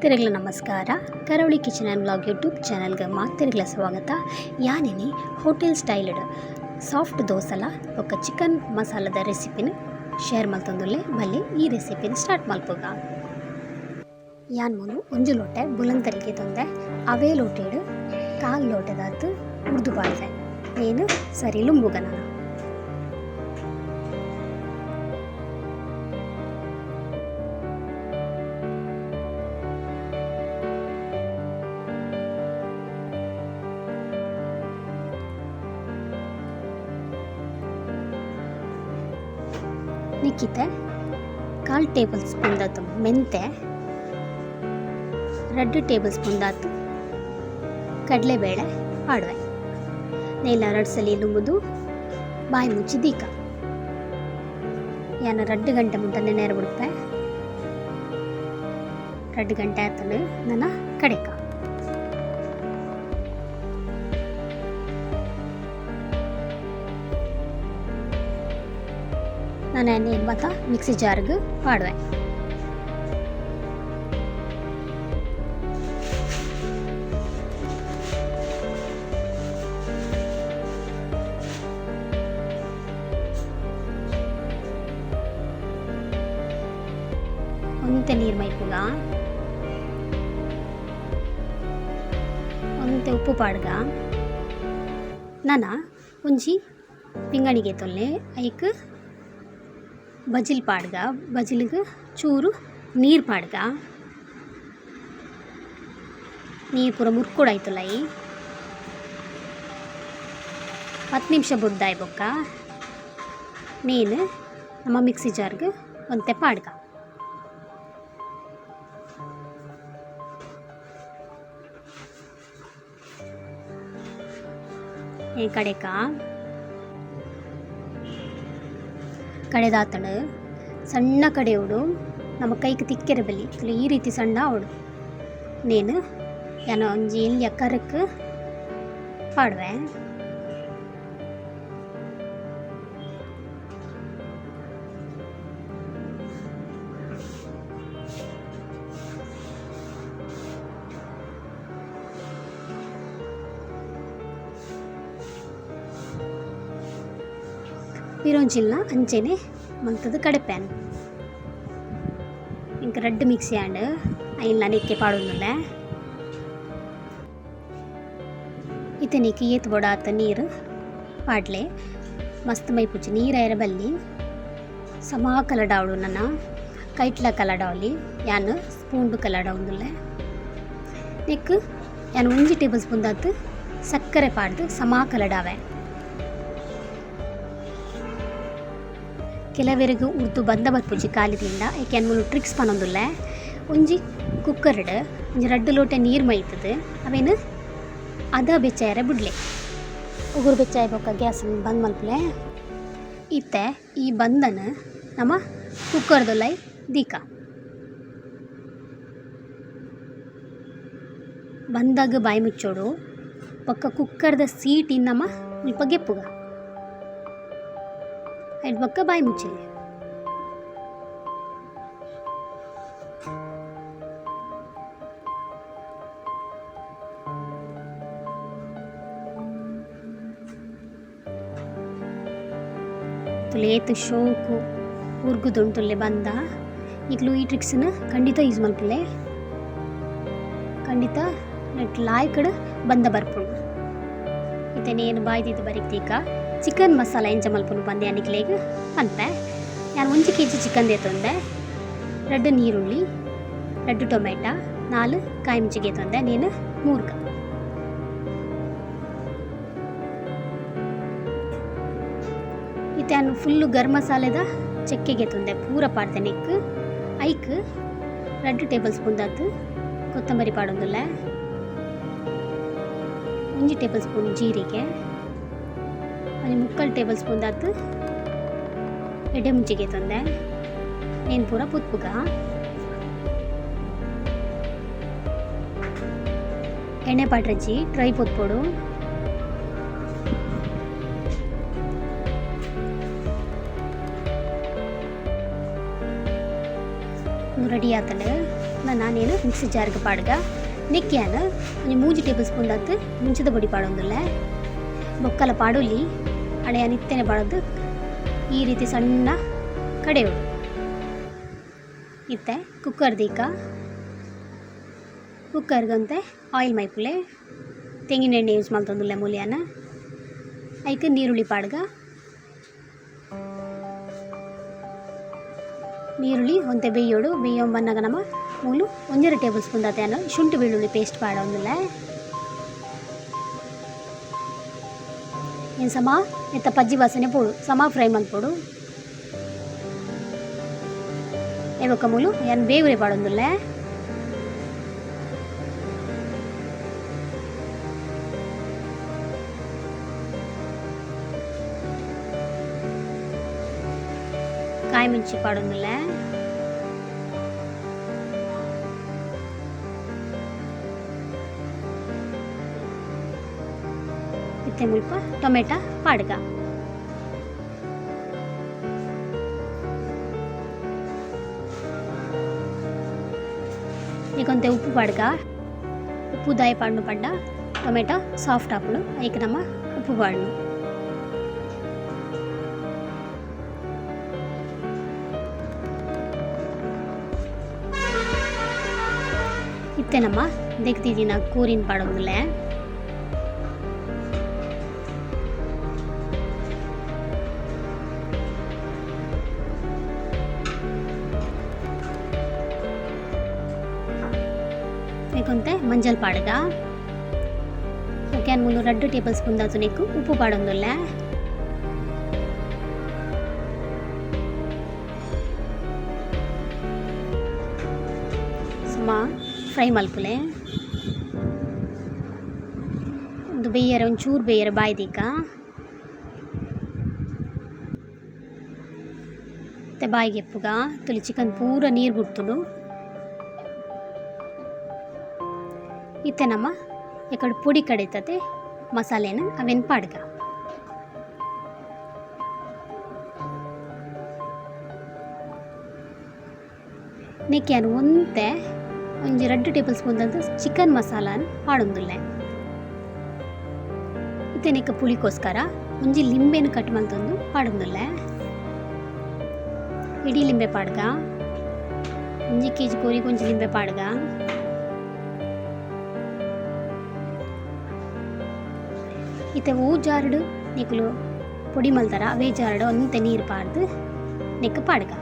ಮಾತೆರೆಗ್ಲ ನಮಸ್ಕಾರ. ಕರಾವಳಿ kitchen and vlog YouTube ಚಾನಲ್ಗೆ ಮಾತೆರೆಗ್ಲ ಸ್ವಾಗತ. ಯಾನಿನಿ ಹೋಟೆಲ್ ಸ್ಟೈಲ್ಡ್ ಸಾಫ್ಟ್ ದೋಸೆಲ ಬೊಕ್ಕ ಚಿಕನ್ ಮಸಾಲದ ರೆಸಿಪಿನ ಶೇರ್ ಮಲ್ತೊಂದುಲ್ಲೆ. ಬಲ್ಲೆ, ಈ ರೆಸಿಪಿನ ಸ್ಟಾರ್ಟ್ ಮಲ್ಪುಗ. ಯಾನ್ ಮೂಲು ಒಂಜಿ ಲೋಟೆ ಬುಲಂತರಿಗೆ ತೊಂದೆ. ಅವೇ ಲೋಟೆಡ್ ಕಾಲ್ ಲೋಟೆದಾತ್ ಉರ್ದು ಪಾಡ್ದೆ. ನೇನು ಸರಿ ಲುಂಬುಗ ನನ. ನಿಕ್ಕಿತೆ ಕಾಲ್ ಟೇಬಲ್ ಸ್ಪೂನ್ ದಾತ್ ಮೆಂತೆ, 2 ಟೇಬಲ್ ಸ್ಪೂನ್ ದಾತ್ ಕಡಲೆಬೇಳೆ ಪಾಡುವೆ. ನೇಲ ರಡ್ಡ್ ಸಲಿ ಲುಂಬುದು ಬಾಯಿ ಮುಚ್ಚಿ ದೀಕ. ಯಾನ್ 2 ಗಂಟೆ ಮುಟ್ಟ ನೆನೆಯರ ಬುಡ್ಪೆ. 2 ಗಂಟೆ ಆತಂಡು, ನನ ಕಡೆಕ. ನಾನು ಎಣ್ಣೆ ಮಾತ ಮಿಕ್ಸಿ ಜಾರ್ಗ್ ಪಾಡುವೆ. ಒಂತೆ ನೀರು ಮೈಪುಗ, ಒಂತೆ ಉಪ್ಪು ಪಾಡ್ಗ. ನನ ಒಂಜಿ ಪಿಂಗಾಣಿಗೆ ತೊಲ್ಲೆ, ಐಕ್ ಬಜಿಲ್ ಪಾಡ್ಗ. ಬಜಿಲ್ಗ್ ಚೂರು ನೀರು ಪಾಡ್ಗ. ನೀರು ಪೂರ ಮುರ್ಕೊಡಾಯ್ತುಲೈ. 10 ನಿಮಿಷ ಬುಡ್ದಾಯ್ ಬೊಕ್ಕ ನೇನು ನಮ್ಮ ಮಿಕ್ಸಿ ಜಾರ್ಗ್ ಒಂತೆ ಪಾಡ್ಗ. ಈ ಕಡೆಕ ಕಡೆದಾತಂಡು. ಸಣ್ಣ ಕಡೆಯೋಡು, ನಮ್ಮ ಕೈಗೆ ತಿಕ್ಕೆರೆ ಬಲ್ಲಿ. ಈ ರೀತಿ ಸಣ್ಣ ಅವಡು. ನೇನು ಯಾನ ಒಂಜಿ ಎಲ್ಯ ಕರಕ್ ಪಾಡುವೆ. ಪಿರೊಂಜಿಲ್ನ ಅಂಚೆನೆ ಮಂತದ ಕಡೆಪ್ಯಾನ್. ಇಂಕ ರಡ್ಡ್ ಮಿಕ್ಸಿ ಆಂಡ್. ಐನ್ಲ ನೆಕ್ಕೆ ಪಾಡೊಂದುಲ್ಲೆ. ಇತ್ತೆ ನಿಕ್ ಏತ್ ಬೋಡಾತ್ ನೀರು ಪಾಡ್ಲೆ. ಮಸ್ತ್ ಮೈಪುಜಿ, ನೀರು ಆಯೆರೆ ಬಲ್ಲಿ. ಸಮಾ ಕಲಡಾವೊಡು ನನ. ಕೈಟ್ಲ ಕಲಡಾವೊಲಿ. ಯಾನ್ ಸ್ಪೂನ್ ಕಲಡಾವೊಂದುಲ್ಲೆ. ನೆಕ್ಕ್ ಯಾನ್ 1 ಟೇಬಲ್ ಸ್ಪೂನ್ ದಾತ್ ಸಕ್ಕರೆ ಪಾಡ್ದು ಸಮಾ ಕಲಡಾವೆ. ಕೆಲವೆರೆಗ್ ಉರ್ದು ಬಂದ ಬರ್ಪುಜಿ ಖಾಲಿ ದಿಂಡ. ಐಕ್ ಯಾನ್ ಮೂಲು ಟ್ರಿಕ್ಸ್ ಪನೊಂದುಲ್ಲೆ. ಒಂಜಿ ಕುಕ್ಕರ್ಡ್ ಒಂಜಿ ರಡ್ಡ್ ಲೋಟೆ ನೀರು ಮೈತುದು ಅವೆನ್ ಅದ ಬೆಚ್ಚಾಯೆರೆ ಬುಡ್ಲೆ. ಉಗುರು ಬೆಚ್ಚಾಯಿ ಬೊಕ್ಕ ಗ್ಯಾಸ್ ಬಂದ್ ಮಲ್ಪುಲೆ. ಇತ್ತೆ ಈ ಬಂದನ್ ನಮ ಕುಕ್ಕರ್ದುಲೈ ದೀಕ. ಬಂದಗ್ ಬಾಯಿ ಮುಚ್ಚೊಡು. ಬೊಕ್ಕ ಕುಕ್ಕರ್ದ ಸೀಟಿ ನಮ ಮುಲ್ಪ ಗೆಪ್ಪುಗ. ಐಟ್ ಬೊಕ್ಕ ಬಾಯಿ ಮುಚ್ಚಿಲೆ. ತೂಲೆ, ಏತ್ ಶೋಕು ಉರ್ಗುದುಂಡು ಬಂದ. ನಿಕ್ಲು ಈ ಟ್ರಿಕ್ಸ್ನ ಖಂಡಿತ ಯೂಸ್ ಮಲ್ಪುಲೆ. ಖಂಡಿತ ನೆಟ್ ಲಾಯ್ಕಡ್ ಬಂದ ಬರ್ಪುಂಡು. ಇತ್ತೆ ನೇನು ಬಾಯ್ದಿದ್ದು ಬರಿಕ್ ದೀಕ. ಚಿಕನ್ ಮಸಾಲ ಎಂಚ ಮಲ್ಪುನು ಪಂದ್ ನಿಕ್ಲೆಗ್ ಪನ್ಪೆ. ಯಾನ್ 1 ಕೆಜಿ ಚಿಕನ್ ದೆತೊಂದೆ. ರಡ್ಡ್ ನೀರುಳ್ಳಿ, ರಡ್ಡ್ ಟೊಮೆಟ, ನಾಲ್ ಕಾಯಿ ಮುಂಚಿಗೆ ಗೆತೊಂದೆ. ನೇನು ಮೂರ್ಕ. ಇತ್ತೆ ಯಾನ್ ಫುಲ್ಲು ಗರಂ ಮಸಾಲೆದ ಚಕ್ಕೆ ಗೆತೊಂದೆ, ಪೂರ ಪಾಡ್ದೆ ನೆಕ್ಕ್. ಐಕ್ 2 ಟೇಬಲ್ ಸ್ಪೂನ್ ದಾತ್ ಕೊತ್ತಂಬರಿ ಪಾಡೊಂದುಲ್ಲೆ. 1 ಟೇಬಲ್ ಸ್ಪೂನ್ ಜೀರಿಗೆ, ಒಂಜಿ ಮುಕ್ಕಾಲು ಟೇಬಲ್ ಸ್ಪೂನ್ ದಾತ್ ಎಡ್ಡೆ ಮುಂಚಿಗೆ ಗೆತೊಂದೆ. ನೇನು ಪೂರ ಪುತ್ಪುಗ. ಎಣ್ಣೆ ಪಾಡ್ರಜ್ಜಿ, ಡ್ರೈ ಪೊತ್ಪೊಡು. ರೆಡಿ ಆತಂಡು. ನಾನೇನು ಮಿಕ್ಸಿ ಜಾರ್ಗೆ ಪಾಡ್ಗ. ನೆಕ್ಯಾನ ಒಂಜಿ 3 ಟೇಬಲ್ ಸ್ಪೂನ್ ದಾತ್ ಮುಂಚಿದ ಪೊಡಿ ಪಾಡೊಂದುಲ್ಲೆ. ಬೊಕ್ಕಲ ಪಾಡೊಲಿ ಅಡೆ ಇತ್ತೆನೆ ಪಾಡೊಂದು ಈ ರೀತಿ ಸಣ್ಣ ಕಡೆಯೋಡು. ಇತ್ತೆ ಕುಕ್ಕರ್ ದೀಕ ಕುಕ್ಕರ್ಗಂತೆ ಆಯಿಲ್ ಮೈಪುಲೆ. ತೆಂಗಿನ ಎಣ್ಣೆ ಯೂಸ್ ಮಲ್ತೊಂದುಲ್ಲೆ ಮೂಲ್ಯಾನ. ಐಕ್ ನೀರುಳ್ಳಿ ಪಾಡ್ಗ. ನೀರುಳ್ಳಿ ಒಂತೆ ಬೇಯೋಡು. ಬೇಯೊಂಬನ್ನಗ ನಮ್ಮ ಮೂಲು 1.5 ಟೇಬಲ್ ಸ್ಪೂನ್ ದಾತ್ ಶುಂಠಿ ಬೆಳ್ಳುಳ್ಳಿ ಪೇಸ್ಟ್ ಪಾಡೊಂದುಲ್ಲೆ. ಏನು ಸಮ ಎತ್ತ ಪಜ್ಜಿ ವಾಸನೆ ಪೋಡು ಸಮ ಫ್ರೈ ಮಲ್ಪೊಡು. ಬೊಕ್ಕ ಮೂಲು ಯಾನ್ ಬೇವುರೆ ಪಾಡೊಂದುಲ್ಲೆ. ಕಾಯಿ ಮುಂಚಿ ಪಾಡೊಂದುಲ್ಲೆ. ಇತ್ತೆ ಮುಲ್ಪ ಟೊಮೆಟೊ ಪಾಡ್ಗ. ನೀಕೊಂತೆ ಉಪ್ಪು ಪಾಡ್ಗ. ಉಪ್ಪು ದಾಯ ಪಾಡ್ನು ಪಂಡ ಟೊಮೆಟೊ ಸಾಫ್ಟ್ ಆಪುಂಡು. ಐಕ್ ನಮ ಉಪ್ಪು ಪಾಡ್ನು. ಇತ್ತೆ ನಮ್ಮ ದೆಕ್ದಿದಿನ ಕೋರಿನ್ ಪಾಡೊಂದುಲ್ಲೆ. ನೆಕ್ಕೊಂತೆ ಮಂಜಲ್ ಪಾಡ್ಗ. ಓಕೆ ಮೂಲು 2 ಟೇಬಲ್ ಸ್ಪೂನ್ ದಾತು ನೆಕ್ಕು ಉಪ್ಪು ಪಾಡೊಂದುಲ್ಲೆ. ಸುಮಾ ಫ್ರೈ ಮಲ್ಪುಲೆ. ಒಂದು ಬೇಯರ ಒಂಚೂರು ಬೇಯರ ಬಾಯಿ ದೀಕ. ಮತ್ತೆ ಬಾಯಿಗೆ ಎಪ್ಪುಗ ತುಲಿ ಚಿಕನ್ ಪೂರ ನೀರು ಬಿಡ್ತುಂಡು. ಇತ್ತೆ ನಮ್ಮ ಎಕಡೆ ಪೊಡಿ ಕಡಿತತೆ ಮಸಾಲೆನ ಅವೇನು ಪಾಡ್ಗ. ನೆಕ್ಯಾನ್ ಒಂತೆ ಒಂಜಿ 2 ಟೇಬಲ್ ಸ್ಪೂನ್ ದಂತ ಚಿಕನ್ ಮಸಾಲಾನ್ ಪಾಡೊಂದುಲ್ಲೆ. ಇತ್ತೆ ನೆಕ್ಕ ಪುಳಿಕೋಸ್ಕರ ಒಂಜಿ ಲಿಂಬೆನ ಕಟ್ ಮಲ್ತೊಂದು ಪಾಡೊಂದುಲ್ಲೆ. ಇಡೀ ಲಿಂಬೆ ಪಾಡ್ಗ. 1 ಕೆಜಿ ಕೋರಿಗೆ ಒಂಜಿ ಲಿಂಬೆ ಪಾಡ್ಗ. ಇತ್ತೆ ಓ ಜಾರ್ಡ್ ನಿಕುಲು ಪೊಡಿ ಮಲ್ತಾರ ಅವೇ ಜಾರ್ಡ್ ಒಂತೆ ನೀರು ಪಾಡ್ದು ನೆಕ್ ಪಾಡ್ಗ.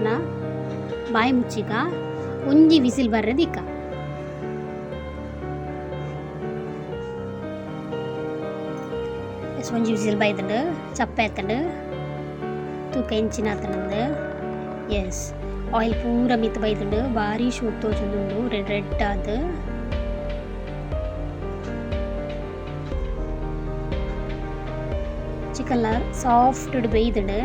ನಾ ಬಾಯಿ ಮುಚ್ಚಿಗ ಒಂಜಿ ವಿಸಿಲ್ ಬರ್ರದಿಕ್ಕ. ಒಂಜಿ ವಿಸಿಲ್ ಬೈದುಂಡು ಚಪ್ಪೆ ಆತಂಡು ತೂಕ ಎಂಚಿನ ಆತನಂದು. ಎಸ್ ಆಯಿಲ್ ಪೂರ ಮಿತ್ ಬೈದುಂಡು. ಬಾರಿ ಶೂಟ್ ತೋಜೊಂದುಂಡು ರೆಡ್ ರೆಡ್ ಆದ್. ಚಿಕನ್ ಸಾಫ್ಟ್ ಬೇಯ್ದುಂಡು.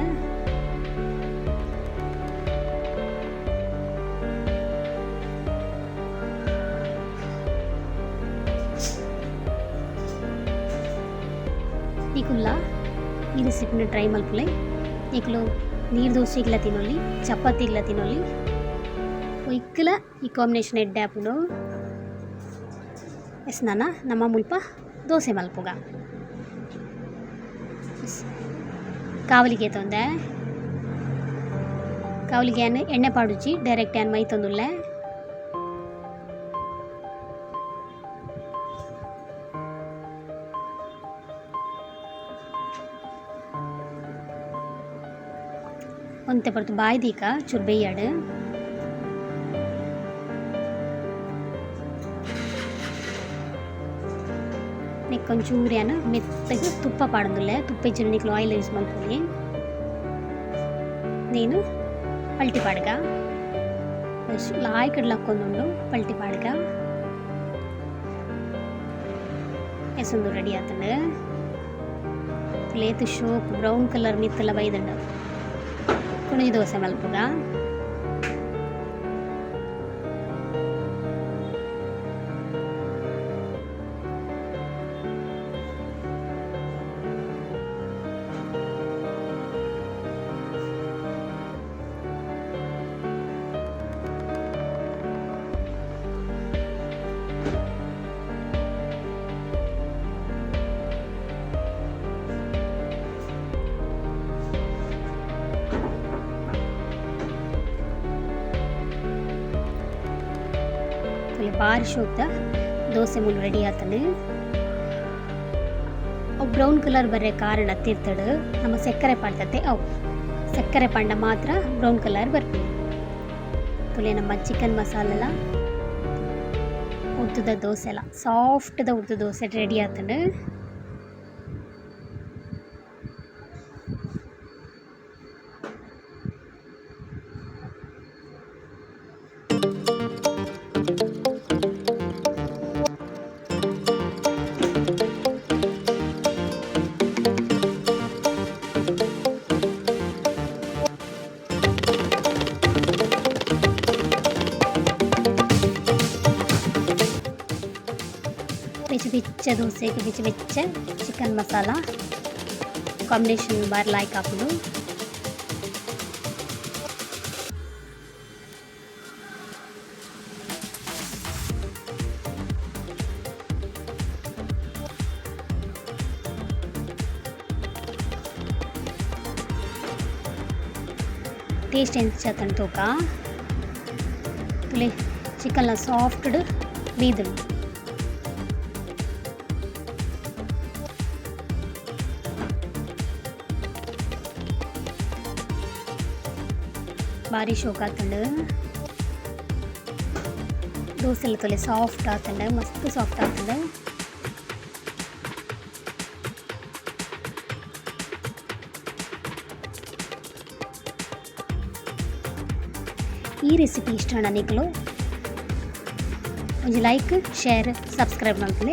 ನಿಕುಲ್ಲ ಈ ರೆಸಿಪಿನ ಟ್ರೈ ಮಲ್ಪುಲೆ. ನಿಕುಲು ನೀರು ದೋಸೆಗ್ಲ ತಿನ್ನೊಲಿ, ಚಪಾತಿಗ್ಲ ತಿನ್ನೊಲಿ. ಒಯ್ಕಲ ಈ ಕಾಂಬಿನೇಷನ್ ಎಡ್ಡೆ ಆಪುಂಡು. ಎಸ್ ನಾನ ನಮ್ಮ ಮುಲ್ಪ ದೋಸೆ ಮಲ್ಪುಗ. ಕಾವಲಿಗೆ ತೊಂದೆ ಕಾವಲಿಗೆ ಎಣ್ಣೆ ಪಾಡುಜಿ ಡೈರೆಕ್ಟ್ ಏನ್ ಮೈತೊಂದುಲ್ಲೆ. ಒಂತೆ ಪೊರ್ತು ಬಾಯಿ ದೀಕ ಚೂರು ಬೇಯ್ಯಾಡು. ನೆಕ್ಕೊಂಚೂರು ಯಾನ್ ಮೆತ್ತಗೆ ತುಪ್ಪ ಪಾಡೊಂದುಲ್ಲೆ. ತುಪ್ಪ ಇಜ್ಜಿಂಡ ನಿಕ್ಲು ಆಯಿಲ್ ಯೂಸ್ ಮಲ್ಪೊಲಿ. నేను ಪಲ್ಟಿ ಪಾಡ್ಗ. ಲಾಯ್ಕಡ್ ಲಕ್ಕೊಂದುಂಡು ಪಲ್ಟಿ ಪಾಡ್ಗ. ಎಸೊಂದು ರೆಡಿ ಆತಂಡು. ಲೇತ್ ಶೋಕ್ ಬ್ರೌನ್ ಕಲರ್ ಮಿತ್ತಲ ಬೈದುಂಡು. ಕುಣಿ ದೋಸೆ ಮಲ್ಪುಗ. ಬಾರಿ ಶೋಕ್ದ ದೋಸೆ ಮೂಲು ರೆಡಿ ಆತಂಡು. ಅವು ಬ್ರೌನ್ ಕಲರ್ ಬರ್ರೆ ಕಾರಣ ತೀರ್ತಡು ನಮ್ಮ ಸಕ್ಕರೆ ಪಾಡ್ದತೆ. ಅವು ಸಕ್ಕರೆ ಪಾಂಡ ಮಾತ್ರ ಬ್ರೌನ್ ಕಲರ್ ಬರ್ಪುಂಡು. ತುಲೆ ನಮ್ಮ ಚಿಕನ್ ಮಸಾಲೆಲ ಉದ್ದುದ ದೋಸೆಲ ಸಾಫ್ಟ್ದ ಉದ್ದ ದೋಸೆ ರೆಡಿ ಆತಂಡು. ಬೆಚ್ಚ ಬೆಚ್ಚ ದೋಸೆಗೆ ಬೆಚ್ಚ ಬೆಚ್ಚ ಚಿಕನ್ ಮಸಾಲ ಕಾಂಬಿನೇಷನ್ ಬಾರಿ ಲಾಯ್ಕ್ ಆಪುಂಡು. ಟೇಸ್ಟ್ ಎಂಚ ಆತುಂಡು ತೂಕ. ತುಲೆ ಚಿಕನ್ಲ ಸಾಫ್ಟ್ ಬೀದುಂಡು. ಬಾರಿ ಶೋಕ್ ಆತುಂಡು. ದೋಸೆಲ ತೂಲೆ ಸಾಫ್ಟ್ ಆತುಂಡು, ಮಸ್ತ್ ಸಾಫ್ಟ್ ಆತುಂಡು. ಈ ರೆಸಿಪಿ ಇಷ್ಟ ಆಂಡ ನಿಕುಲು ಒಂಜಿ ಲೈಕ್, ಶೇರ್, ಸಬ್ಸ್ಕ್ರೈಬ್ ಮಲ್ಪುಲೆ.